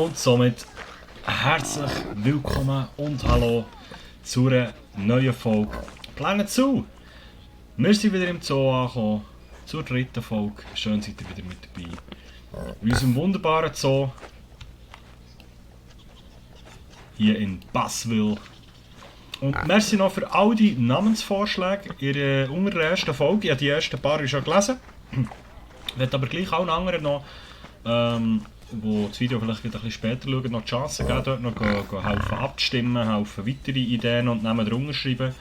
Und somit herzlich willkommen und hallo zu einer neuen Folge Planet Zoo. Wir sind wieder im Zoo angekommen, zur dritten Folge. Schön seid ihr wieder mit dabei. In unserem wunderbaren Zoo. Hier in Bassville. Und merci noch für all die Namensvorschläge unter der ersten Folge. Ich habe die ersten paar schon gelesen. Ich werde aber gleich allen anderen noch, die das Video vielleicht ein bisschen später schauen, noch die Chance geben, dort noch helfen abstimmen, helfen weitere Ideen und Namen drunter schreiben.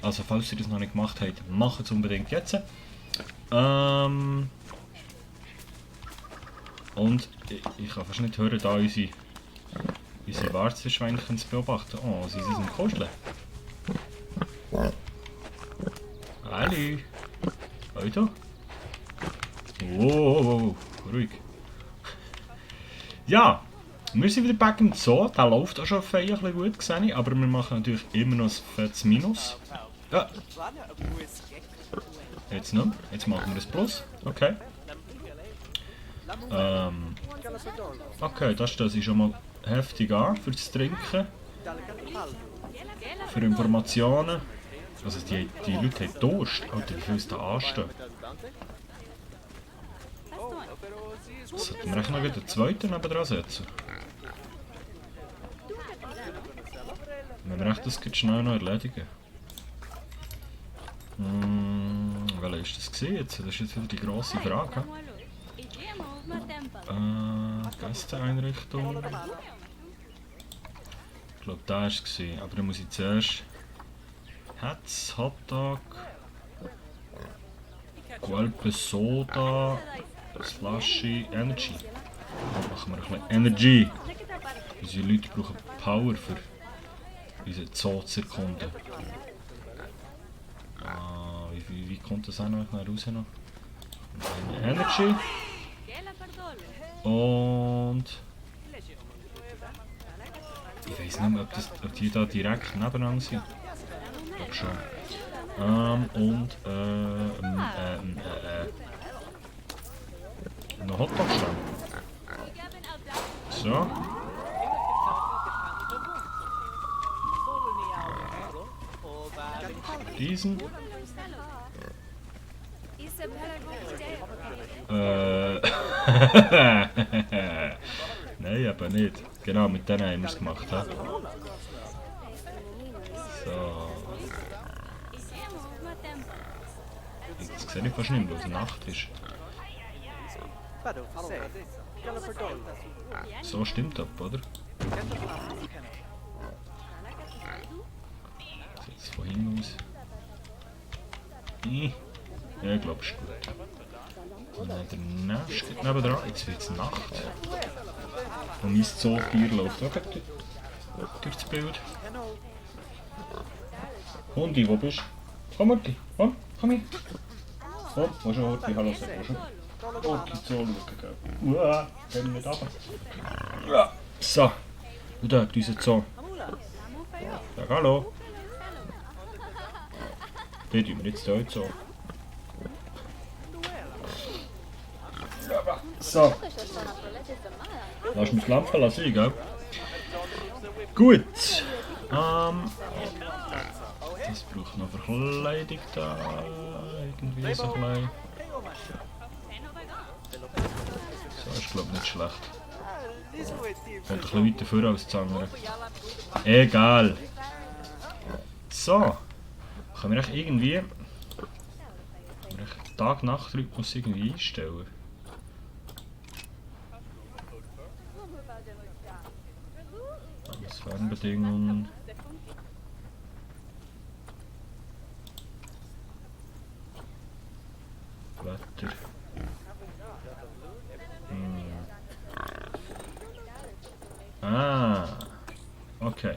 Also falls ihr das noch nicht gemacht habt, macht es unbedingt jetzt. Und ich kann fast nicht hören, da unsere Warzenschweinchen zu beobachten. Oh, sie sind Kuscheln. Hallo. Hallo. Wow, ruhig. Ja, wir sind wieder back im Zoo. Der läuft auch schon fein, ein bisschen gut, sehe ich, aber wir machen natürlich immer noch ein fettes Minus. Ja. Jetzt noch. Jetzt machen wir das Plus. Okay. Okay, das stellt sich schon mal heftig an für das Trinken. Für Informationen. Also die Leute haben Durst. Alter, wie viel ist da anstehen? Sollten wir echt noch den zweiten nebendran setzen? Wenn wir echt das schnell noch erledigen. Welcher ist das gewesen jetzt? Das ist jetzt wieder die grosse Frage. Gästeeinrichtung. Ich glaube, da war es. Aber dann muss ich zuerst Hats, Hotdog, Gualpe Soda, Slushy, Energy. Dann machen wir ein bisschen Energy. Unsere Leute brauchen Power für unsere Zoo zu erkunden. Wie kommt das auch noch raus? Energy. Und ich weiß nicht mehr, ob die da direkt nebeneinander sind. Ich glaube schon. Noch Hotdog schon. So. Diesen. Nein, aber nicht. Genau, mit denen haben wir es gemacht. He? So. Jetzt sehe ich fast nicht mehr, weil es Nacht ist. So stimmt das, oder? Jetzt von hinten aus. Ja, ich glaube, es ist gut. Und dann der Nest geht nebendran. Jetzt wird es Nacht. Und mein Zootier läuft auch durch das Bild. Hundi, wo bist du? Komm, Horti, komm her. Komm, wo ist Horti? Hallo, sag wo ist Horti? Zoo schauen, gell? Uah, gehen wir nicht runter. So, und da unser Zoo. Sag hallo. Den tun wir jetzt hier in Zoo. So. Lass mich die Lampe lassen, gell? Gut. Das braucht noch Verkleidung da. Irgendwie so klein. So, ist glaube ich nicht schlecht. Kommt ein bisschen weiter vor als das andere. Egal. So. Können wir echt irgendwie Tag-Nacht-Rhythmus irgendwie einstellen? Fernbedingungen. Wetter. Okay.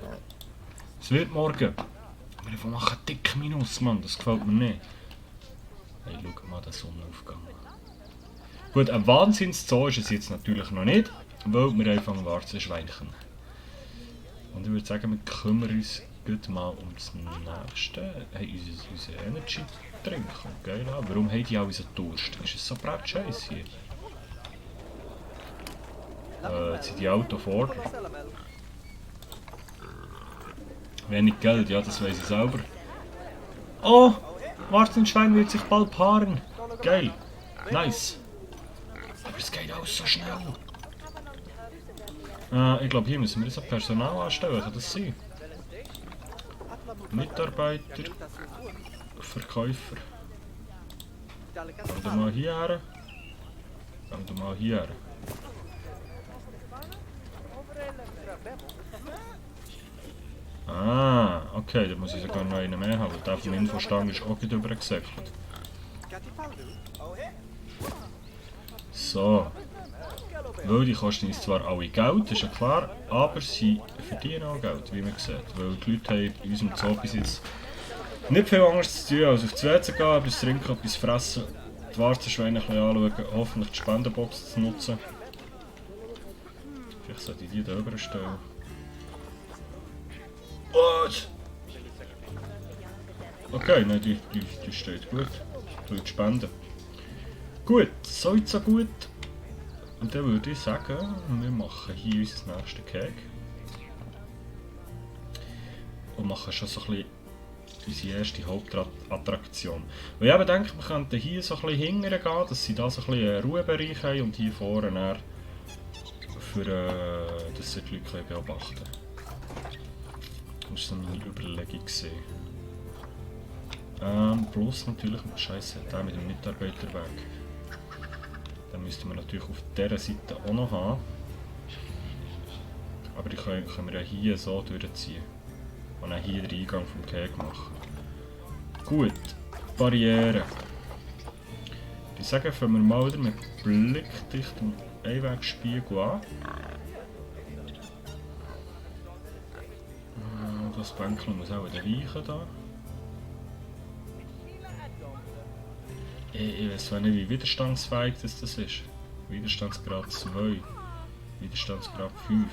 Es wird morgen. Wir machen dick Minus, Mann. Das gefällt mir nicht. Hey, schau mal den Sonnenaufgang. Gut, ein Wahnsinns-Zoo ist es jetzt natürlich noch nicht, weil wir einfach ein Warzenschweinchen. Und ich würde sagen, wir kümmern uns gut mal um das nächste. Hey, unser Energy trinken. Geil, warum haben die alle so Durst? Ist es so Bratscheiss hier? Jetzt sind die Auto vor. Wenig Geld, ja, das weiß ich selber. Oh! Martinschwein wird sich bald paaren. Geil. Nice. Aber es geht auch so schnell. Ich glaube, hier müssen wir so Personal anstellen. Kann das sein? Mitarbeiter. Verkäufer. Gehen wir mal hierher. Gehen wir mal hierher. Ah, okay, da muss ich sogar noch einen mehr haben. Der vom Infostang ist auch wieder übergesäckelt. So. Weil die kosten uns zwar alle Geld, ist ja klar, aber sie verdienen auch Geld, wie man sieht. Weil die Leute haben in unserem Zoo bis jetzt nicht viel anderes zu tun, als auf die WC gehen, etwas trinken, etwas fressen, die Warzenschweine ein bisschen anschauen, hoffentlich die Spendenbox zu nutzen. Vielleicht sollte ich die da drüber stellen. What? Okay, nein, die steht gut. Die spenden. Gut, so weit so gut. Und dann würde ich sagen, wir machen hier unser nächstes Cake. Und machen schon so ein bisschen unsere erste Hauptattraktion. Weil ich eben denke, wir könnten hier so ein bisschen hingern gehen, dass sie da so ein bisschen einen Ruhebereich haben und hier vorne dann für dass sie die Leute beobachten können. Das war so meine Überlegung. Plus natürlich, scheiße, der mit dem Mitarbeiterweg. Den müssten wir natürlich auf dieser Seite auch noch haben. Aber die können wir ja hier so durchziehen. Und dann hier den Eingang vom Cake machen. Gut, Barriere. Ich sage, fangen wir mal wieder mit blickdichtem Einwegspiegel an. Das Bänkchen muss auch wieder weichen da. Ich weiß zwar nicht, wie widerstandsfähig das ist. Widerstandsgrad 2, Widerstandsgrad 5.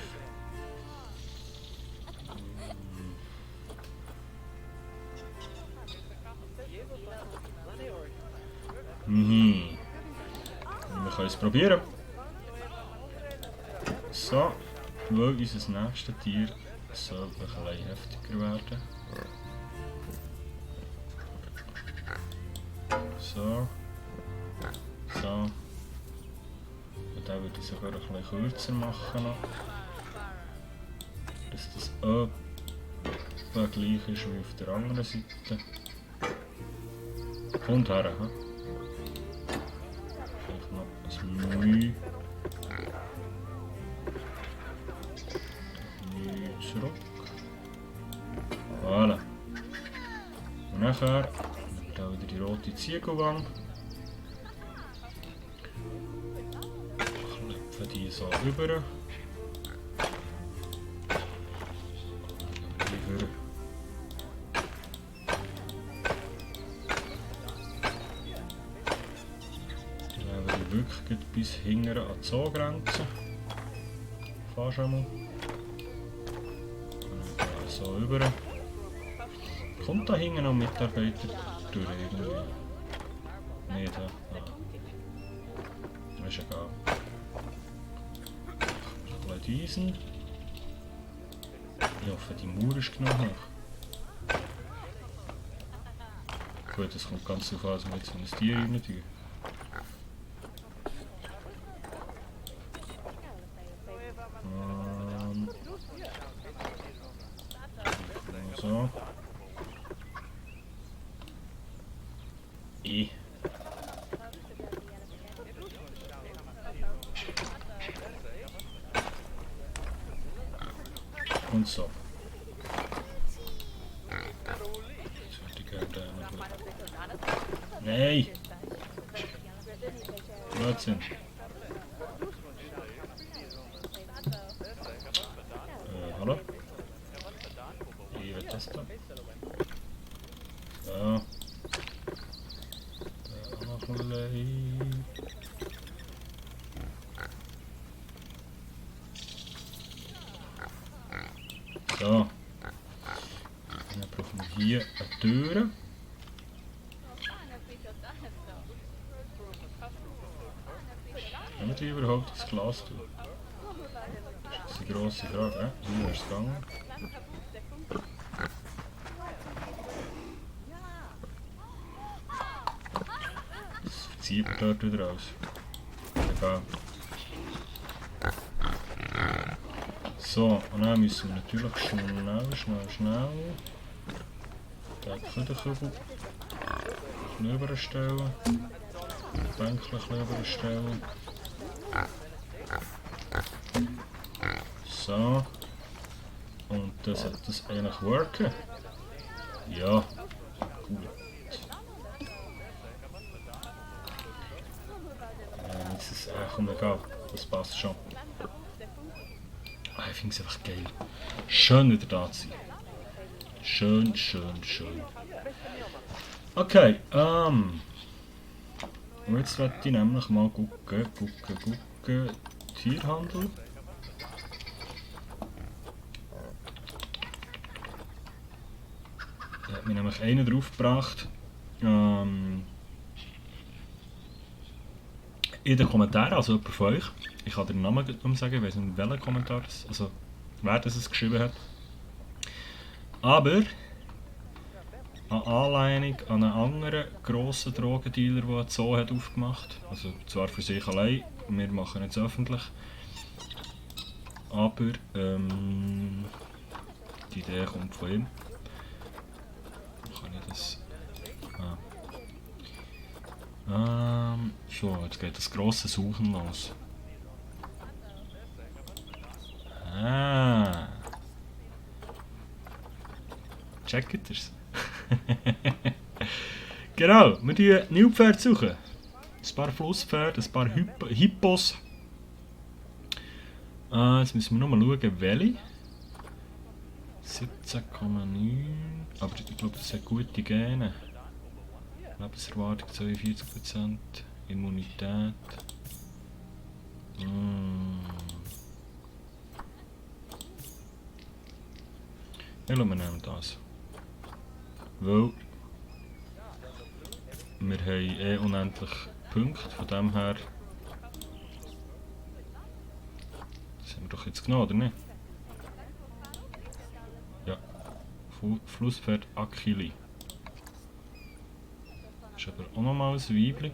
Wir können es probieren. So, weil unser nächstes Tier soll ein bisschen heftiger werden. So. So. Und dann würde ich sogar ein bisschen kürzer machen noch. Dass das etwa gleich ist wie auf der anderen Seite. Kommt her, he? Vielleicht noch ein Mühe. Zurück. Voilà. Und nachher da wieder die rote Ziegelwand. Klepfen die so rüber. Dann haben wir wirklich bis hinten an die Zoogrenze. Fast einmal. So rüber. Kommt da hinten noch ein Mitarbeiter durch irgendwie? Nein, da. Das ist egal. Ein bisschen Eisen. Ich hoffe, die Mauer ist genau hoch. Gut, das kommt ganz darauf an, dass wir jetzt so ein Tier rein tun. So. Und so. Jetzt würde ich gerne da noch. Nein! Blödsinn. Hallo? Ich will das da. So. Da noch ein bisschen. So. Dann brauchen wir hier eine Tür. Können wir die überhaupt ins Glas tun? Das ist die grosse Frage, Wie ist es gegangen? Das zieht man dort wieder aus. Egal. So, und dann müssen wir natürlich schnell den Küdenkübel überstellen. Den Bänkchen überstellen. So. Und das sollte das eigentlich worken. Ja, gut. Komm, egal. Das passt schon. Ich finde es einfach geil. Schön wieder da zu sein. Schön. Okay, und jetzt werde ich nämlich mal gucken. Tierhandel. Da hat mir nämlich einen draufgebracht. In den Kommentaren, also jemand von euch. Ich kann den Namen sagen, ich weiß nicht, welchen Kommentar das, also wer das es geschrieben hat. Aber eine Anlehnung an einen anderen grossen Drogendealer, der einen Zoo hat aufgemacht. Also zwar für sich allein, wir machen es öffentlich. Aber die Idee kommt von ihm. Kann ich das... so, jetzt geht das grosse Suchen los. Checkt ihr's? Genau, wir suchen Nilpferde suchen. Ein paar Flusspferde, ein paar Hippos. Jetzt müssen wir noch mal schauen, welche. 17,9. Aber ich glaube, das hat gute Gene. Lebenserwartung 42%, Immunität. Ja, wir nehmen das. Weil wir haben unendlich Punkte, von dem her. Das haben wir doch jetzt genommen, oder nicht? Ja. Flusspferd Akili. Das ist aber auch nochmal ein Weibli.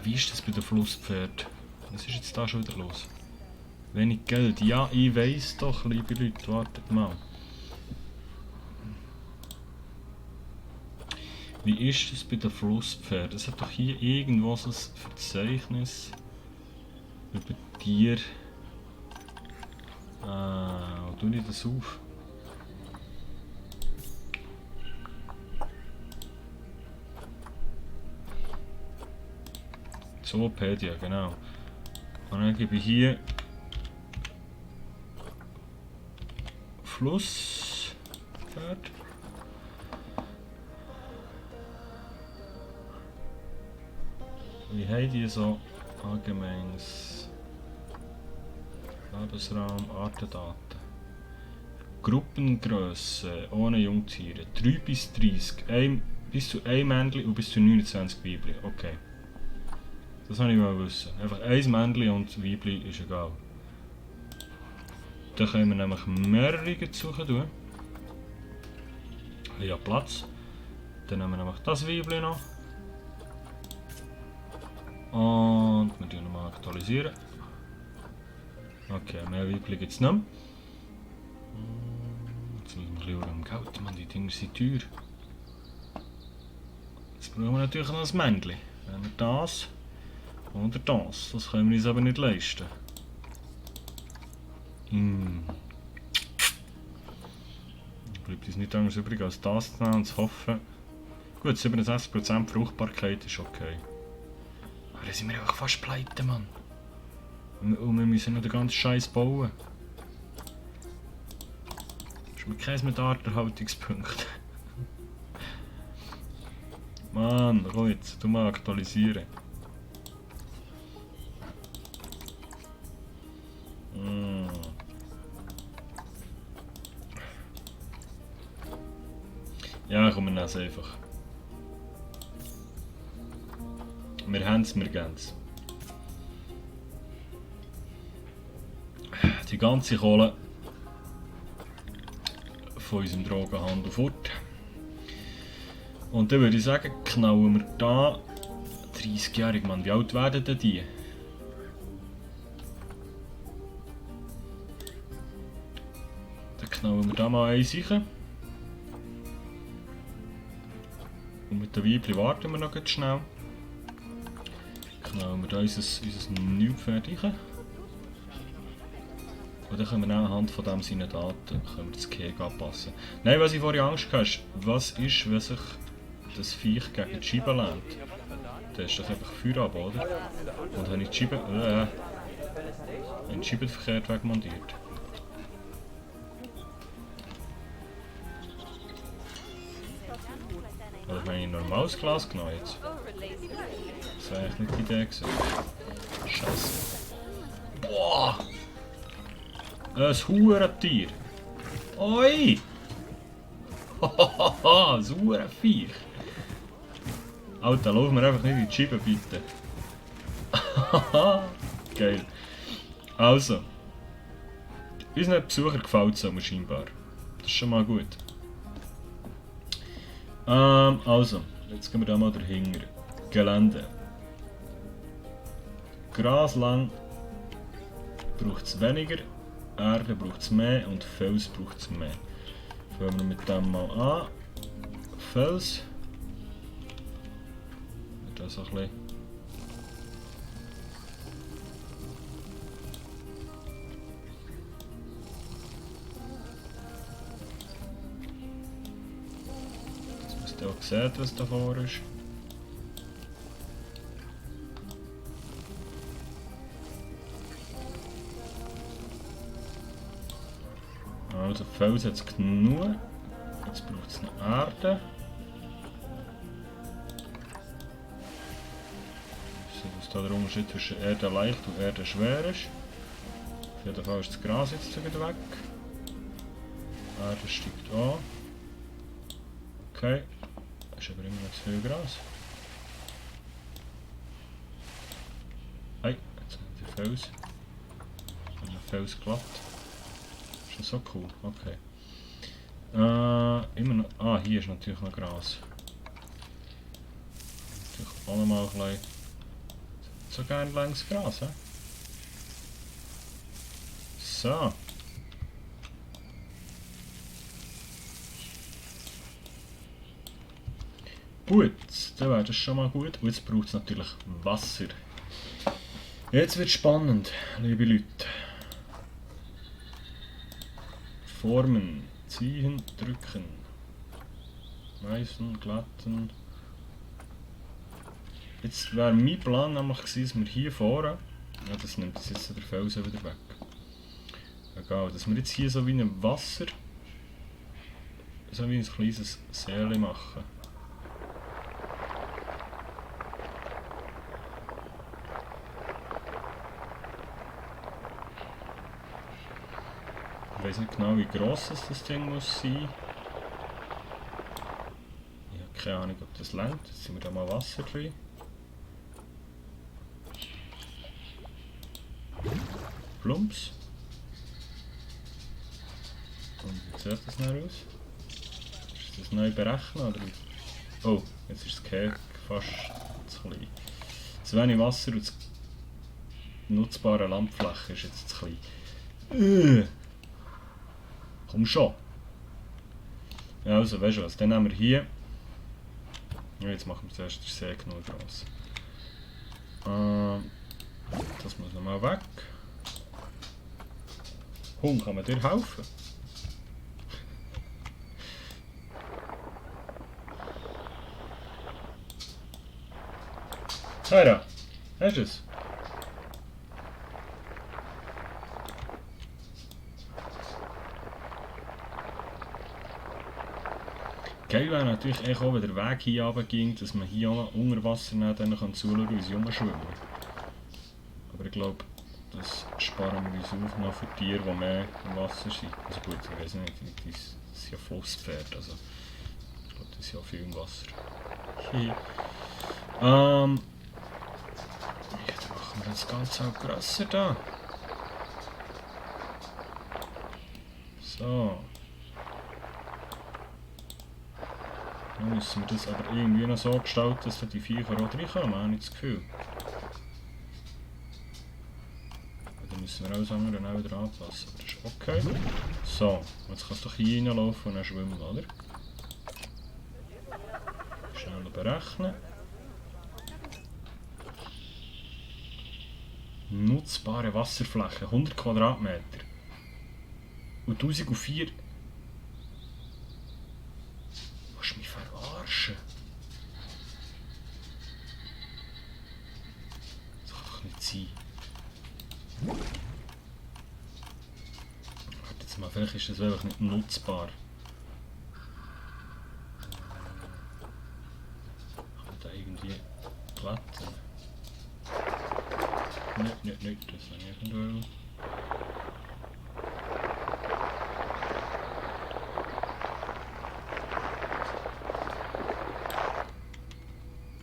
Wie ist das bei den Flusspferden? Was ist jetzt da schon wieder los? Wenig Geld. Ja, ich weiss doch, liebe Leute, wartet mal. Wie ist das bei den Flusspferden? Es hat doch hier irgendwo so ein Verzeichnis über Tiere. Wo tue ich das auf? Zoopedia, genau. Und dann gebe ich hier Flusspferd. Wie haben die so allgemeines Lebensraum, Artendaten? Gruppengröße ohne Jungtiere 3 bis 30, bis zu 1 Männchen und bis zu 29 Weibli. Okay. Das wollte ich mal wissen. Einfach 1 Männchen und Weibli ist egal. Dann können wir nämlich mehrere suchen tun. Ich habe Platz. Dann nehmen wir nämlich das Weibli noch. Und wir tun nochmal aktualisieren. Okay, mehr Weibli gibt es nicht mehr. Jetzt müssen wir ein bisschen Geld, man, die Dinger sind teuer. Jetzt brauchen wir natürlich noch ein Männchen. Wenn wir das oder das können wir uns aber nicht leisten. Bleibt uns nicht anders übrig als das zu nehmen und zu hoffen. Gut, 67% Fruchtbarkeit ist okay. Aber dann sind wir einfach fast pleite, Mann. Und wir müssen noch den ganzen Scheiß bauen. Das ist mir keins mit Arterhaltungspunkten. Mann, komm jetzt, tu mal aktualisieren. Ja, komm, wir nehmen es einfach. Wir haben es, wir gehen es. die ganze Kohle von unserem Drogenhandel fort. Und dann würde ich sagen, knallen wir da 30-jährig, Mann. Wie alt werden denn die? Dann knallen wir da mal eins rein. Und mit den Weibchen warten wir noch ganz schnell. Knallen wir da unser Nilpferd rein. Und dann können wir anhand von dem seinen Daten das Keg anpassen. Nein, was ich vorhin Angst hatte, ist, was ist, wenn sich das Viech gegen die Scheibe lehnt? Dann ist das einfach Feuer ab, oder? Und habe ich die Scheibe, die Scheibe verkehrt wegmontiert. Oder habe ich ein normales Glas genommen jetzt? Das war eigentlich nicht die Idee gewesen. Scheiße. Boah! Ein Hurentier! Oi! Hahaha, ein Hurenviech! Alter, lauf mir einfach nicht in die Scheibe, bitte. Geil. Also. Unseren Besucher gefällt es aber scheinbar. Das ist schon mal gut. Also, jetzt gehen wir da mal dahinter. Gelände. Graslang braucht es weniger, Erde braucht es mehr und Fels braucht es mehr. Fangen wir mit dem mal an. Fels. Das so ein bisschen. Dass man auch sieht, was da vor ist. Also Fels hat es genug. Jetzt braucht es noch Erde. Was da der Unterschied zwischen Erde leicht und Erde schwer ist. Auf jeden Fall ist das Gras jetzt wieder weg. Erde steigt an. Okay. Das ist aber immer noch zu viel Gras. Hey, jetzt haben wir den Fels. Und der Fels glatt. Ist das so cool? Okay. Immer noch. Ah, hier ist natürlich noch Gras. Natürlich auch noch mal ein bisschen. So gerne längs Gras, he? So. Gut, dann wäre das schon mal gut. Und jetzt braucht es natürlich Wasser. Jetzt wird es spannend, liebe Leute. Formen, ziehen, drücken. Meißeln, glatten. Jetzt wäre mein Plan nämlich gewesen, dass wir hier vorne, ja, das nimmt jetzt der Felsen wieder weg. Egal, dass wir jetzt hier so wie ein Wasser, so wie ein kleines Seele machen. Ich weiß nicht genau, wie gross das Ding muss sein. Ich habe keine Ahnung, ob das reicht. Jetzt sind wir da mal Wasser drin. Plumps. Und wie sieht das dann aus? Ist das neu berechnen oder? Oh, jetzt ist das Keg fast zu klein. Zu wenig Wasser und die nutzbare Landfläche ist jetzt zu klein. Komm schon! Ja, also, weißt du was? Dann haben wir hier. Ja, jetzt machen wir zuerst den See genug groß. Das muss nochmal weg. Hund, kann man dir helfen? Heira, hast du es? Geil wäre natürlich auch, wenn der Weg hier runter ging, dass man hier auch unter Wasser dann zuschauen kann, wie sie rumschwimmen. Aber ich glaube, das sparen wir uns auf noch für Tiere, die mehr im Wasser sind. Also gut, ich weiß nicht, das sind ja Flusspferde, also ich glaube, das ist ja viel im Wasser. Jetzt machen wir das Ganze auch grösser da. So. Dann müssen wir das aber irgendwie noch so gestalten, dass die Viecher auch reinkommen, habe ich das Gefühl. Dann müssen wir alles andere auch wieder anpassen, aber das ist okay. So, jetzt kannst du doch hier reinlaufen und dann schwimmen, oder? Schnell berechnen. Nutzbare Wasserfläche, 100 Quadratmeter. Und 1004. Willst du mich verarschen? Das kann doch nicht sein. Warte jetzt mal, vielleicht ist das wirklich nicht nutzbar. Kann man da irgendwie glätten? Nicht, das habe ich irgendwo.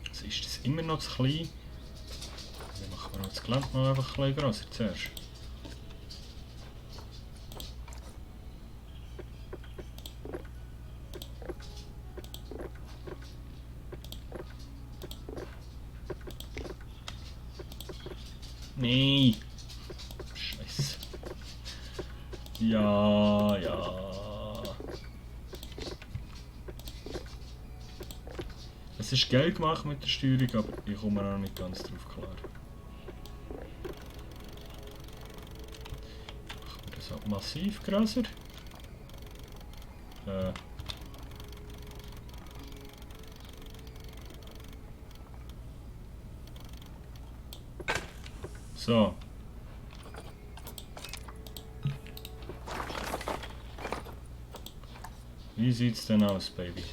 Also ist das immer noch zu klein? Dann machen wir das Gelände noch einfach ein bisschen grösser zuerst. Nee. Scheiße. Ja. Es ist geil gemacht mit der Steuerung, aber ich komme noch nicht ganz drauf klar. Machen wir das auch massiv grösser. So. Wie sieht's denn aus, Baby?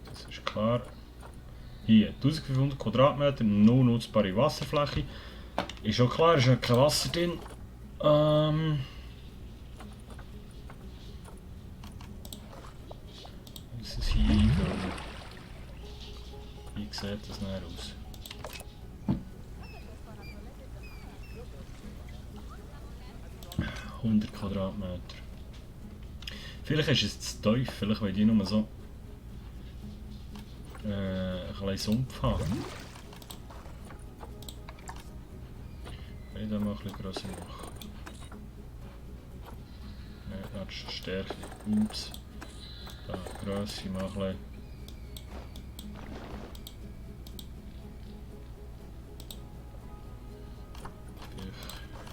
Das ist klar. Hier, 1500 Quadratmeter, nur nutzbare Wasserfläche. Ist schon klar, ist ja kein Wasser drin. Was ist hier einfüllen? Wie sieht das nachher aus? ...100 Quadratmeter. Vielleicht ist es zu tief, vielleicht will ich nur so... ein bisschen Sumpf haben. Wenn ich das mal ein bisschen grösser mache. Nein, das ist Stärke. Ups. Da, Grösse mal ein bisschen.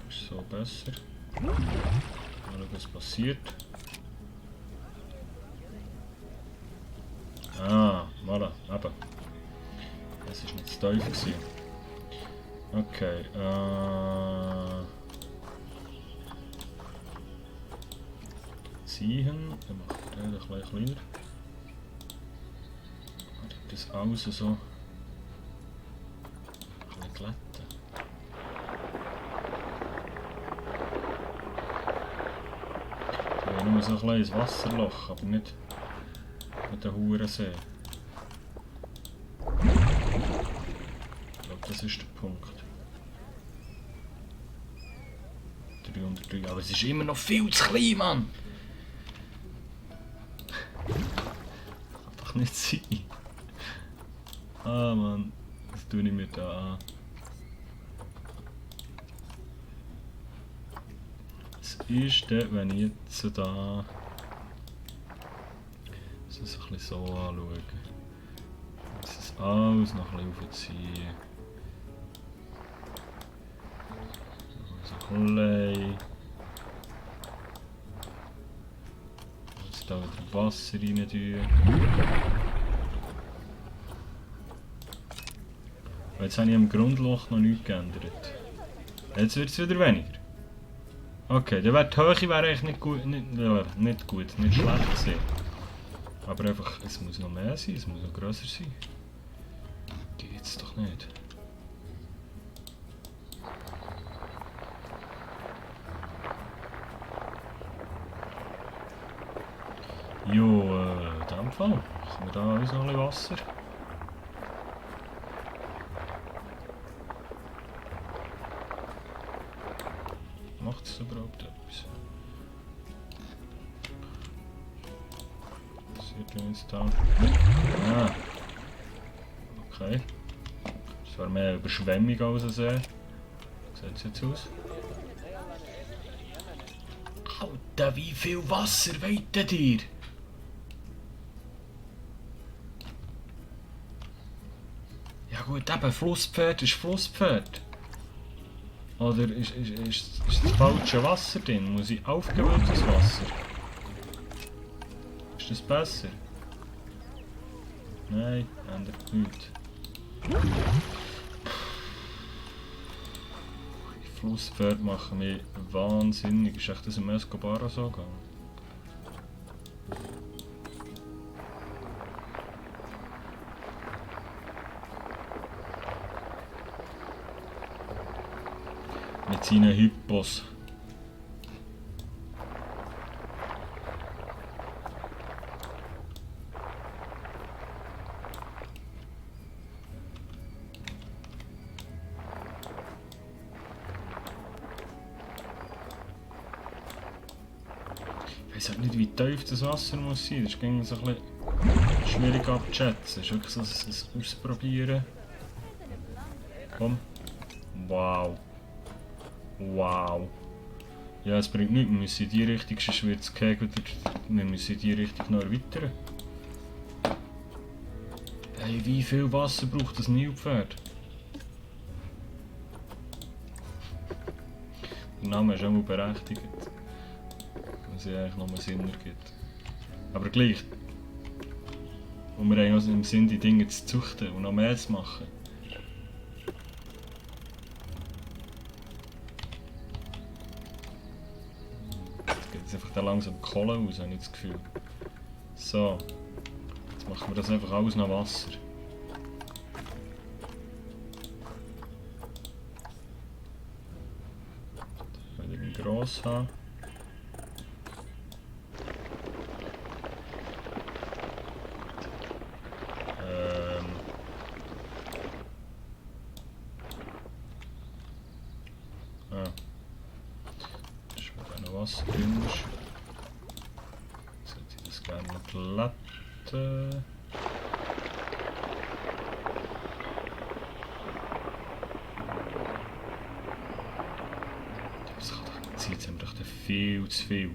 Ist so besser. Mal schauen, was passiert. Ah, voilà, eben. Das war nicht zu tief gewesen. Okay, ziehen, dann mache ich den ein bisschen kleiner. Das außen so ein bisschen glätten. Ich will nur so ein kleines Wasserloch, aber nicht mit den Hurensee. Ich glaube, das ist der Punkt. 303, aber es ist immer noch viel zu klein, Mann! Kann doch nicht sein. Ah, Mann, was tue ich mir da an? Was ist denn, wenn ich jetzt da das ein bisschen so anschaue? Das ist alles noch ein bisschen aufziehen. So ein bisschen. Jetzt da wieder Wasser rein tun. Jetzt habe ich am Grundloch noch nichts geändert. Jetzt wird es wieder weniger. Okay, dann wäre die Höhe wäre eigentlich nicht gut, nicht schlecht gewesen. Aber einfach, es muss noch mehr sein, es muss noch grösser sein. Geht's doch nicht. Jo, in dem Fall haben wir da uns noch ein bisschen Wasser. macht es überhaupt etwas? Was wird uns da? Ah. Okay. Das war mehr Überschwemmung als ein See. Wie sieht es jetzt aus? Alter, wie viel Wasser wollt ihr? Ja gut, eben, Flusspferd ist Flusspferd. Oder ist das falsche Wasser drin? Muss ich aufgewühltes Wasser? Ist das besser? Nein, ändert nichts. Die Flusspferde machen mich wahnsinnig. Ist echt das im Escobar so gegangen? Mit seinen Hippos. Ich weiß halt nicht, wie tief das Wasser muss sein. Das ist irgendwie so ein bisschen schwierig abzuschätzen. Das ist wirklich so ein Ausprobieren. Komm. Wow. Wow. Ja, es bringt nichts. Wir müssen in die Richtung, sonst wird es gehegt. Wir müssen in die Richtung noch erweitern. Hey, wie viel Wasser braucht das Nilpferd? Der Name ist auch mal berechtigt. Was ja eigentlich noch Sinn ergibt. Aber gleich. Und wir haben auch im Sinn, die Dinge zu züchten und noch mehr zu machen. Jetzt geht es einfach da langsam Kohle aus, habe ich das Gefühl. So. Jetzt machen wir das einfach alles nach Wasser. Wenn wir den gross haben. Was drin ist. Jetzt hätte ich das gerne glätten. Das kann doch nicht sein, jetzt haben wir doch viel zu viel.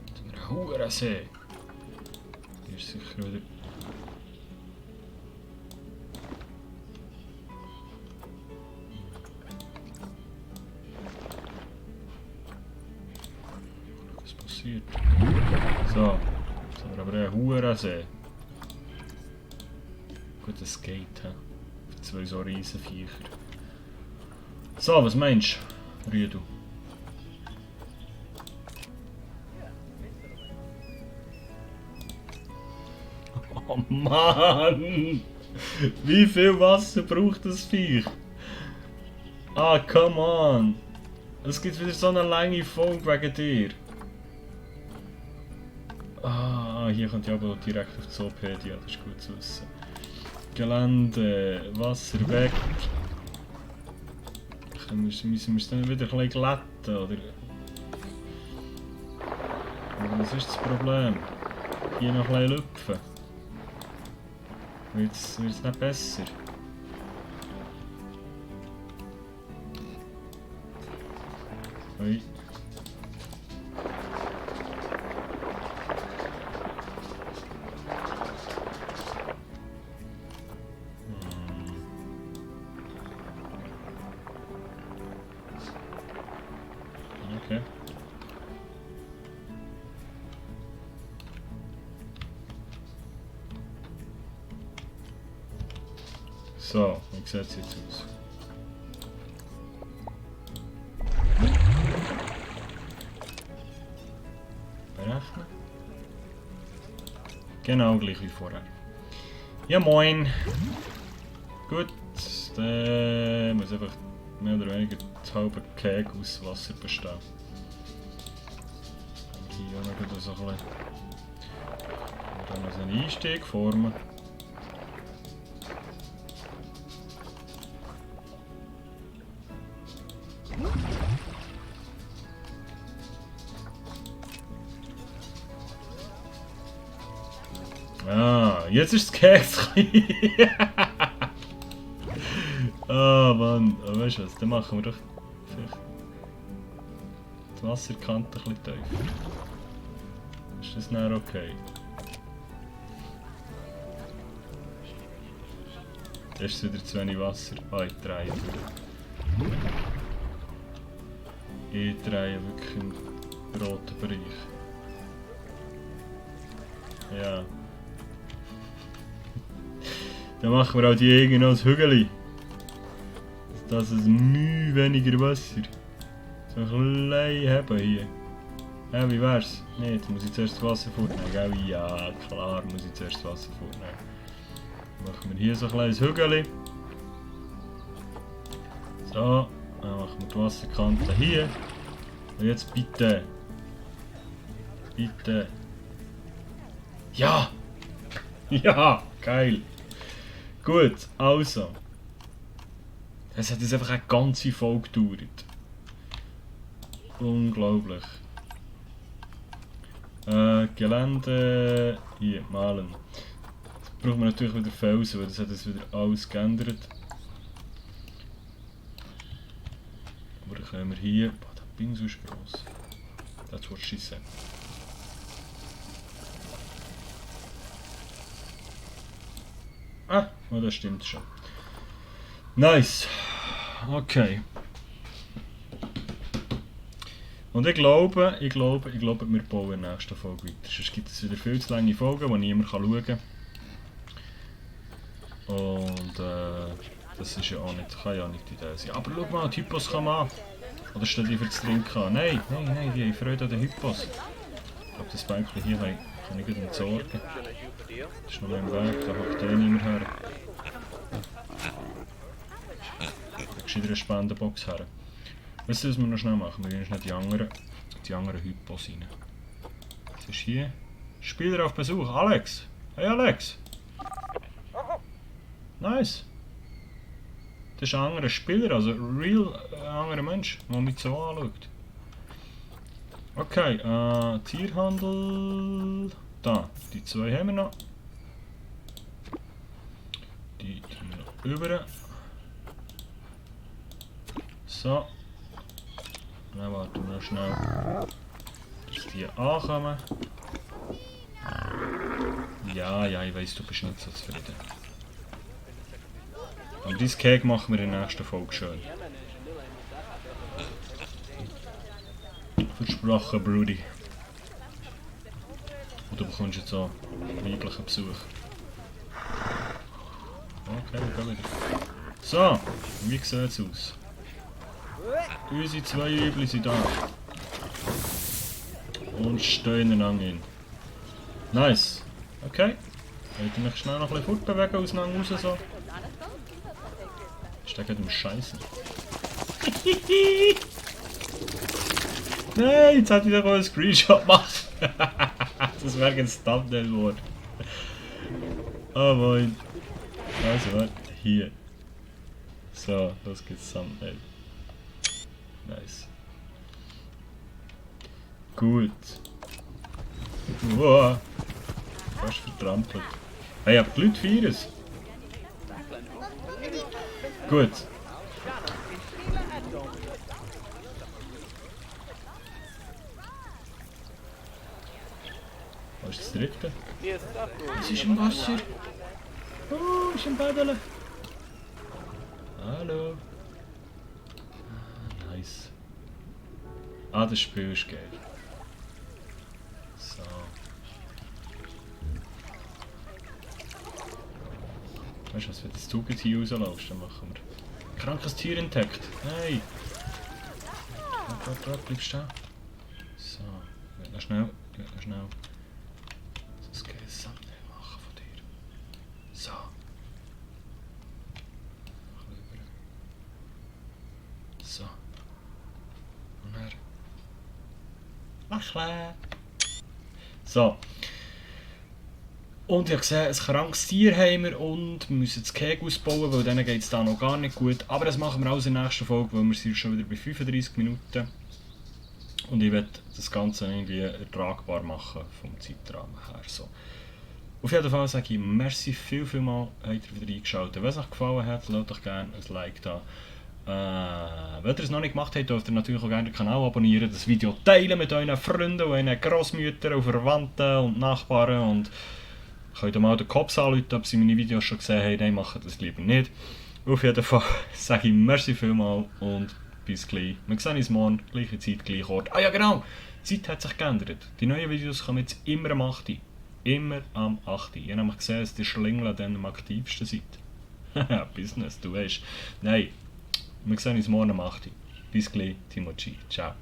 Jetzt haben wir einen Hurensee. Hier ist sicher wieder. So, jetzt haben wir aber einen Hurensee. Gut, das geht, he? Für zwei so riesen Viecher. So, was meinst du, Rüdu? Oh Mann! Wie viel Wasser braucht das Viech? Ah, come on! Es gibt wieder so eine lange Folge wegen dir. Ah, hier kommt ja aber direkt auf die Zoopedia, das ist gut zu wissen. Gelände, Wasser weg. Müssen wir es dann wieder ein bisschen glätten, oder? Aber was ist das Problem? Hier noch ein bisschen lüpfen. Wird es nicht besser? Ui. Okay. So, wie sieht es jetzt aus? Berechnen. Genau gleich wie vorher. Ja moin! Gut, dann muss einfach mehr oder weniger das halbe Keg aus Wasser bestehen. Hier auch noch so ein bisschen Dann noch so einen Einstieg formen. Ah, jetzt ist das Keks. Ah, Mann. Oh, weißt du was? Dann machen wir doch vielleicht die Wasserkante ein bisschen tiefer. Ist das dann okay? Da ist wieder zu wenig Wasser. Ah, ich drehe durch. Ich drehe wirklich im roten Bereich. Ja. Dann machen wir auch die Egel noch als Hügel. Das ist Mühe weniger Wasser. So ein klein haben hier. Ja, wie wär's? Nee, jetzt muss ich zuerst das Wasser vornehmen, gell? Ja, klar muss ich zuerst das Wasser vornehmen. Dann machen wir hier so ein kleines Hügel. So, dann machen wir die Wasserkante hier. Und jetzt bitte. Bitte. Ja! Ja, geil. Gut, also. Es hat jetzt einfach eine ganze Folge gedauert. Unglaublich. Gelände. Hier, malen. Jetzt brauchen wir natürlich wieder Felsen, weil das hat jetzt wieder alles geändert. Aber dann können wir hier. Boah, der Pinsel ist gross. That's what she said. Ah, oh, das stimmt schon. Nice. Okay. Und ich glaube, wir bauen in der nächsten Folge weiter. Sonst gibt es wieder viel zu lange Folgen, die niemand schauen kann. Und das ist ja auch nicht, kann ja auch nicht die Idee sein. Aber schau mal, die Hypos kann man an. Oder steht die für das Trinken an? Nein, die haben Freude an den Hypos. Ich glaube, das Bänkchen hier kann ich gut entsorgen. Das ist noch im Weg, da hockt eh niemand her. Da geschieht eine Spendenbox her. Weißt du, was wir noch schnell machen? Wir gehen schnell die anderen Hypos rein. Was ist hier? Spieler auf Besuch, Alex! Hey Alex! Nice! Das ist ein anderer Spieler, also ein real anderer Mensch, der mich so anschaut. Okay, Tierhandel. Da, die zwei haben wir noch. Die tun wir noch über. So. Dann warten wir noch schnell, dass die ankommen. Ja, ich weiss, du bist nicht so zufrieden. Aber dieses Cake machen wir in der nächsten Folge schön. Versprochen, Brudi. Und du bekommst jetzt auch weiblichen Besuch. Okay, wir gehen wieder. So, wie sieht es aus? Unsere zwei Übel sind da. Und stehen ineinander hin. Nice. Okay. Wollt ihr mich schnell noch ein bisschen fortbewegen, auseinander raus so? Ist der gerade im Scheißen? Nein, jetzt hat wieder einen Screenshot gemacht. Das wäre ein Thumbnail geworden. Oh moin. Also, warte. Hier. So, los geht's Thumbnail. Nice. Gut. Wow. Fast vertrampelt. Hey, aber die Leute feiern es. Gut. Wo ist das dritte? Es ist im Wasser. Oh, ist im Paddeln. Hallo. Ah, nice. Ah, das Spiel ist geil. So. Weißt du was, wenn das Zug jetzt hier rausläufst, dann machen wir. Krankes Tier entdeckt. Hey! Warte, bleib stehen. So, ich will noch schnell. Das Thumbnail machen von dir. So. So. Und dann. Lächeln! So. Und ich habe gesehen, ein krankes Tier haben wir und wir müssen das Kegel ausbauen, weil denen geht es da noch gar nicht gut. Aber das machen wir alles in der nächsten Folge, weil wir sind schon wieder bei 35 Minuten. Und ich werde das Ganze irgendwie ertragbar machen vom Zeitrahmen her. So. Auf jeden Fall sage ich merci vielmals, habt ihr wieder eingeschaltet. Wenn es euch gefallen hat, lasst doch gerne ein Like da. Wenn ihr es noch nicht gemacht habt, dürft ihr natürlich auch gerne den Kanal abonnieren, das Video teilen mit euren Freunden, euren Grossmüttern, Verwandten und Nachbarn und könnt ihr mal den Cops anrufen, ob sie meine Videos schon gesehen haben. Nein, macht das lieber nicht. Auf jeden Fall sage ich merci vielmals und bis gleich. Wir sehen uns morgen, gleiche Zeit, gleicher Ort. Ah ja genau, die Zeit hat sich geändert. Die neuen Videos kommen jetzt immer am 8. Immer am 8. Ich habe nämlich gesehen, dass die Schlingel dann am aktivsten seid. Business, du weißt. Nein, wir sehen uns morgen am 8. Bis gleich, Timochi. Ciao.